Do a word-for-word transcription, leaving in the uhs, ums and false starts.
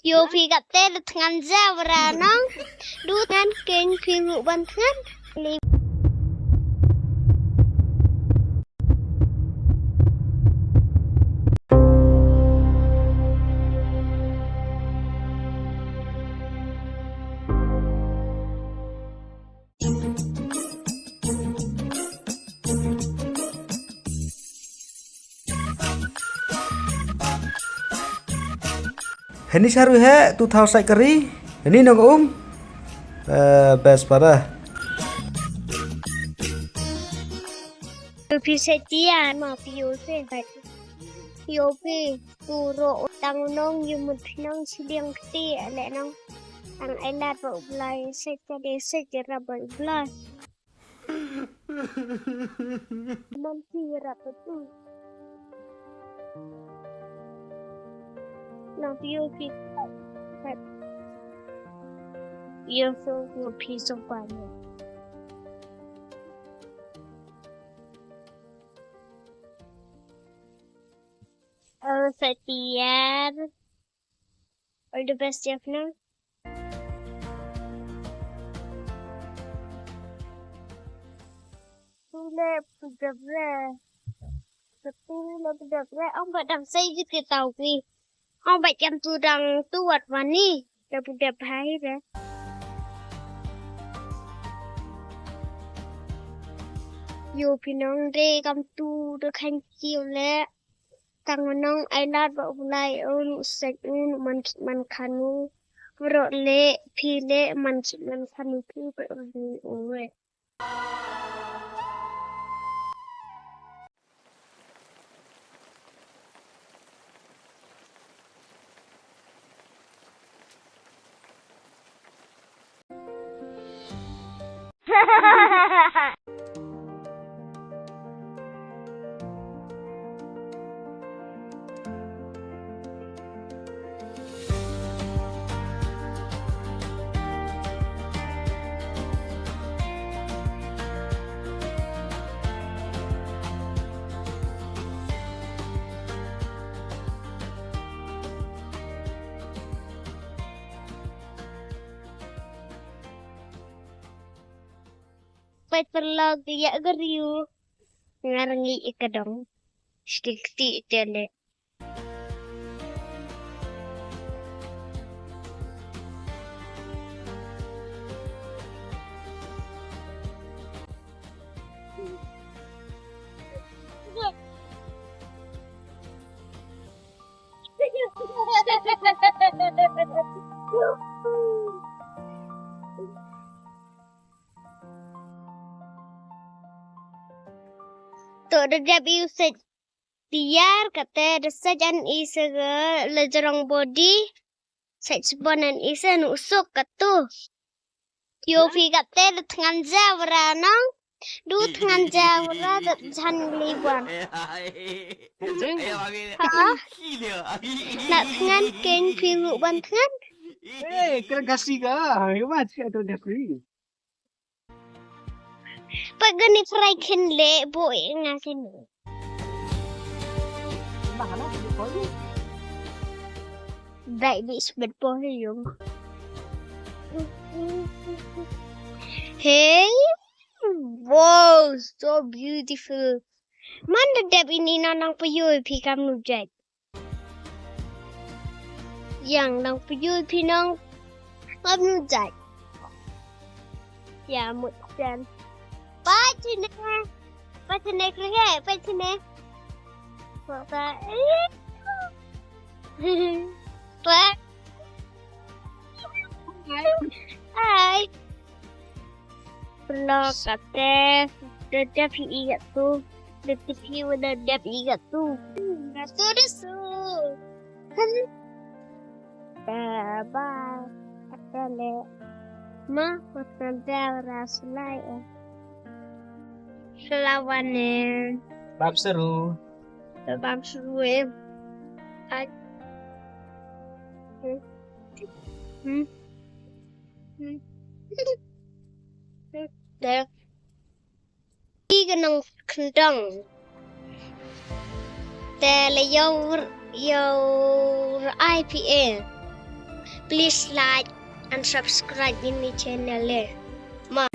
Ïoh phi katte da thngan ja bra nong. Du thngan keiñ phi ruh ban thngan. Heni sharu he tu thau sai kari. Heni nong um. Eh, best para. Tu phi sai tia ma phi ïoh se. Ïoh phi tu ro tang nong ïoh mut phi nong siliang kti ale nong. Tang ai lat ba u Blai sai tia de sai tia ra ba u Blai. Mam phi rap tu. Nang phi ïoh phi. Ïoh so ïoh phi so pa ni. Oh, Satya. All the best, Jeffner. Tule pudap re. Tule pudap re. Ong ba dang sai jit ke tau ki. Ong ba jam tu dang tu wat wani. Da pudap hai re. Yo pinong de kam tu de khan kiu le. Tang nong ai lat ba u Blai un u sek un man khit man khanu. Bro le phi le man khit man khanu phi ba u ni u we. Peit paralok ïa ka riu. Nga rangi ïa ka dong. Stik ti tele. To da dep ïa u seit tiar kate da seit an i se ga la jrong body. Seit sbon an i se nu suk katu. Yo phi kate da thngan ja bra nong. Du thngan ja bra da jan li bra. Ha? Na thngan keiñ phi ruh ban thngan. Eh, kena kasih ka. Yo ma cakap tu dah free. Pagani fry khin le bo e nga khin. Dai di sbet po he yung. Hey, wow, so beautiful. Man da dep ini nang payoi phi kam nu jait. Yang nang payoi phi nang kam nu jait. Ya mut jan. Pachine. Pachine kre pachine. Papa. Pa. Hai. Paralok ate da dep hi i katu. Da dep hi wa da dep i katu. Katu da su. Bye bye. Ate le. Ma, wat na da ra sulai eh. Selawane. Bab seru. Bab seru eh. Ai. Hmm. Hmm. Hmm. Dek. Ki ka nong khyndong. Te le yow yow I P A. Please like and subscribe in the channel. Eh. Ma.